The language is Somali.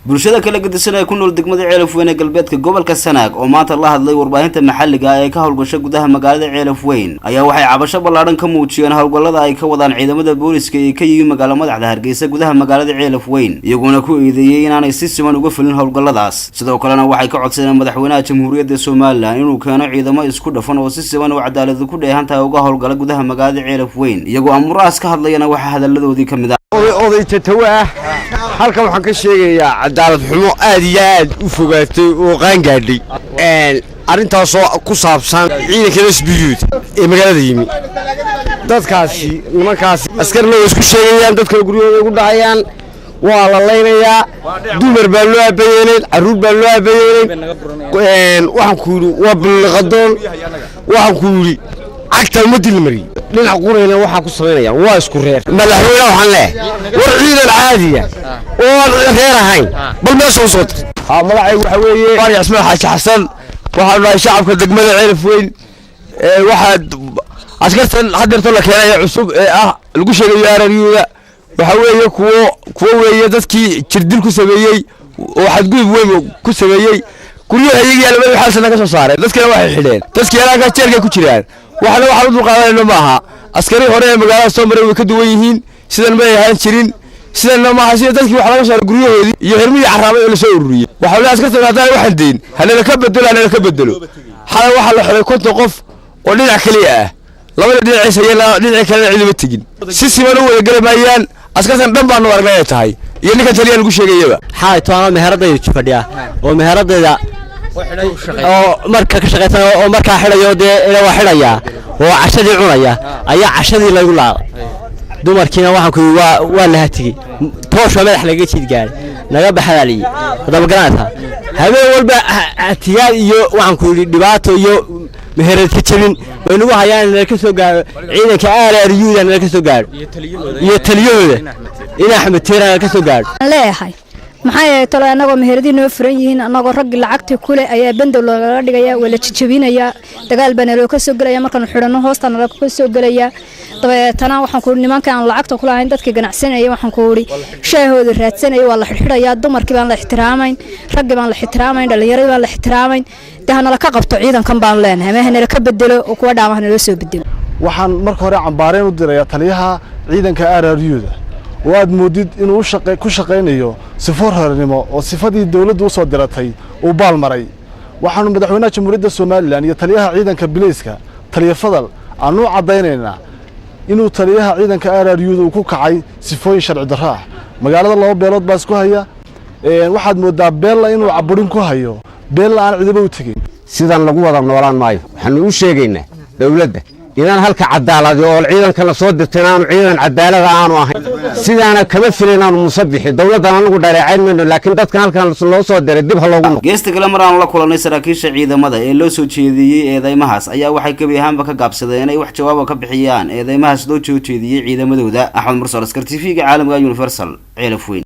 Bulshada kala gedisan ee ku nool degmada Ceelaf Weyn ee galbeedka gobolka Sanaag oo maanta la hadlay warbaahinta maxalliga ah ee ka howlgasha gudaha magaalada Ceelaf Weyn ayaa waxay cabasho ballaadhan ka muujiyeen howlgallada ay ka wadaan ciidamada booliska ee ka yimi magaalo madaxda Hargeysa gudaha magaalada Ceelaf Weyn, iyaguna ku eedeeyey inaanay si siman uga fulin howlgalladaas. Sidoo kalena waxay ka codsadeen madaxweynaha Jamhuuriyadda Somaliland inuu keeno ciidamo isku dhafan oo si siman oo cadaaladu ku dheehan tahay uga howlgala gudaha magaalada Ceelaf Weyn. Iyagoo amurahaas ka hadlayana waxaa hadalladoodii ka mid ah: Oday tatawe ah, halkan waxaan ka sheegayaa cadaalad xumo aad iyo aad u fogaatay oo qaangaadhay, arrintaasoo ku saabsan ciidanka SBUd ee magaalada yimi. Dadkaasi, nimankaasi askarna way isku sheegayaan, dadkana guryahooda ugu dhacayaan, waa la laynayaa, dumar baa loo abayeelay, carruur baa loo abayeelay. Waxaan ku yidhi waa billiqadoon. Waxaan ku yidhi cagta ummadii la mariyey, dhinac qurayna waxaa ku samaynayaan waa isku reer. Madaxweyne waxaan leeyahay, war ciidan caadiya oo aan reer ahayn bal meesha u soo tir. Magacaygu waxaa weeye Faarax Cismaan Xaaji Xasan. Waxaanu nahay shacabka degmada Ceelaf Weyn. Waxaa askartan hadeerto la keenaya cusub ee ah lagu sheegayo RRU-da waxaa weeye kuwo weeye dadkii jirdil ku sameeyey oo xadgudub weyn ku sameeyey. Guryaha iyagii labada xaalsana ka soo saareen, dadkana waxay xidheen, dadkii alaankaa jeelkay ku jiraan. Waxna waxaan u dulqaadanayno maaha. Askari hore ee magaalada soo maray way ka duwan yihiin, sidan may ahaan jirin, sidanna maaha. Sida dadkii waxa laga saaray guryahoodii iyo hermihii carraabay oo lasoo ururiyey. Waxaa le askartan haddaan waxaan deyn hanala ka bedelo, hanala ka bedelo. Xalay waxaa la xidhay 50 qof oo dhinac keliya ah, labada dhinaciis hayeen, dhinacii kalena ciduma tegin. Si siman u wada geli maayaan. Askartan dhan baanu aragnay ay tahay iyo ninkan taliya lagu sheegayaba. Xalay toona meheradayda fadhiya oo meheradayda oo marka ka shaqaysan oo markaa xidhayo, dee ila waa xidhayaa oo cashadii cunaya ayaa cashadii lagu laaday. Dumarkiina waxaan ku yidhi waa la hatigey, toosh baa madax lagaga jiid gaaray, naga baxadaa layi. Haddaba garanaysaa, habeen walba hatiyaal iyo waxaan ku yidhi dhibaato iyo meherad ka jebin way nagu hayaan. Nala ka soo gaaro ciidanka RRU-da, nala ka soo gaaro iyo taliyahooda in Axmed Teera nala ka soo gaaro. Leeyahay maxaa yeelay talo, annagoo meheradii noo furan yihiin, annagoo raggii lacagtii kule ayaa bandow loogaga dhigaya, waa la jejebinayaa, dagaal baa naloo ka soo gelaya, markaanu xidhanno hoosta nala ka soo gelaya. Dabeetana waxaan ku nimanka aan lacagta kulahayn, dadkii ganacsanaya, waxaan ku idhi shaahooda raadsanaya, waa la xidhxidhayaa. Dumarkii baan la ixtiraamayn, raggii baan la ixtiraamayn, dhallinyaradii baan la ixtiraamayn. Dee hanala ka qabto ciidankan baanu leenahay, ama hanala ka bedelo oo kuwa dhaama hanaloo soo bedelo. Waxaan marka hore cambaareen u dirayaa taliyaha ciidanka RRU-da oo aad moodid inuu ku shaqaynayo sifo reernimo oo sifadii dawladdu u soo diratay uu baal maray. Waxaannu madaxweynaha Jamhuuriyadda Somaliland iyo taliyaha ciidanka bileyska, taliya Fadal, aanu u caddaynaynaa inuu taliyaha ciidanka RRU-da uu ku kacay sifooyin sharci darro ah. Magaalada laba beelood baa isku haya. Waxaad mooddaa beella inuu caburin ku hayo, beella aan cidiba u tegin. Sidan lagu wada noolaan maayo. Waxaanu u sheegaynaa dawladda inaan halka cadaaladi oo ciidanka la soo dirtay inaanu ciidan cadaalada aanu ahayn. Sidaana kama filin inaanu Musabixi dawladdan anagu dhaleecayn mayno, laakiin dadkan halkan loo soo diray dib ha loogu noqo. Geesta kale, mar aanu la kulannay saraakiisha ciidamada ee loo soo jeediyey eedeymahaas ayaa waxay gebi ahaanba ka gaabsadeen inay wax jawaaba ka bixiyaan eedeymahaas loo soo jeediyey ciidamadooda. Axmed Mursal Askar, TV-ga caalamiga Universal, Ceelaf Weyn.